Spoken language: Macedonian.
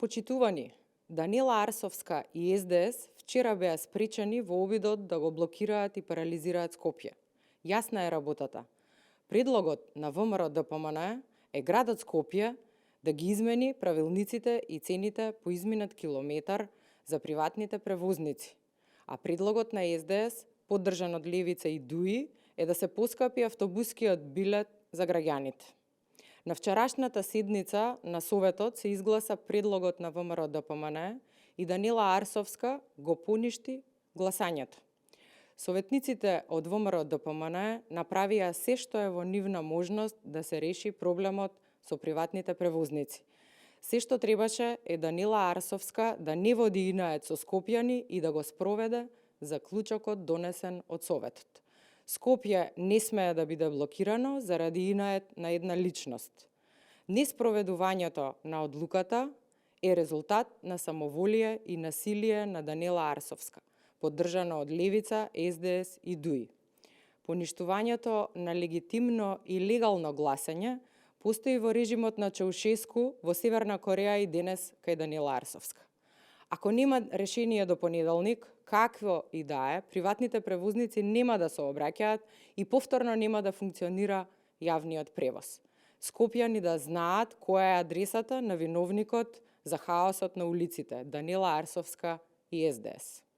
Почитувани, Данила Арсовска и СДС вчера беа спречени во обидот да го блокираат и парализираат Скопје. Јасна е работата. Предлогот на ВМРО ДПМН е градот Скопје да ги измени правилниците и цените по изминат километар за приватните превозници, а предлогот на СДС, поддржан од Левица и ДУИ, е да се поскапи автобускиот билет за граѓаните. На вчерашната седница на Советот се изгласа предлогот на ВМРО ДПМН и Данила Арсовска го поништи гласањето. Советниците од ВМРО ДПМН направија се што е во нивна можност да се реши проблемот со приватните превозници. Се што требаше е Данила Арсовска да не води инает со скопјани и да го спроведе заклучокот донесен од Советот. Скопје не смее да биде блокирано заради инает на една личност. Неспроведувањето на одлуката е резултат на самоволие и насилие на Данила Арсовска, поддржано од Левица, СДС и ДУИ. Поништувањето на легитимно и легално гласање постои во режимот на Чаушеску во Северна Кореја и денес кај Данила Арсовска. Ако нема решение до понеделник, какво и да е, приватните превозници нема да се обраќаат и повторно нема да функционира јавниот превоз. Скопјани да знаат која е адресата на виновникот за хаосот на улиците, Данила Арсовска и СДС.